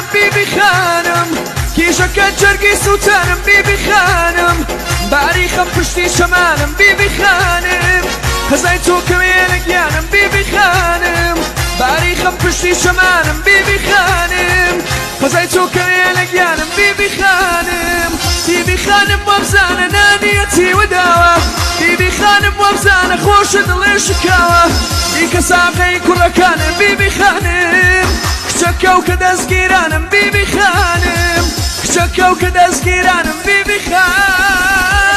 گیانم بیبی خانم، کیژەکە جەرگی سووتانم بیبی خانم، باری خەم پشتی چەمانم بیبی خانم، خەزای تۆ کەوێ لە گیانم بیبی خانم، باری خەم پشتی چەمانم بیبی خانم، خەزای تۆ کەوێ لە گیانم بیبی خانم. بیبی خانم وەبزانە نانیەتی وداوە، بیبی خانم وەبزانە خۆشە دڵێ شکاوە، دیکە ساقەی کوڕەکانم بیبی خانم، کچەکە و کە دەستگیرانم بیبی خانم، کچەکە و کە دەستگیرانم بیبی خانم.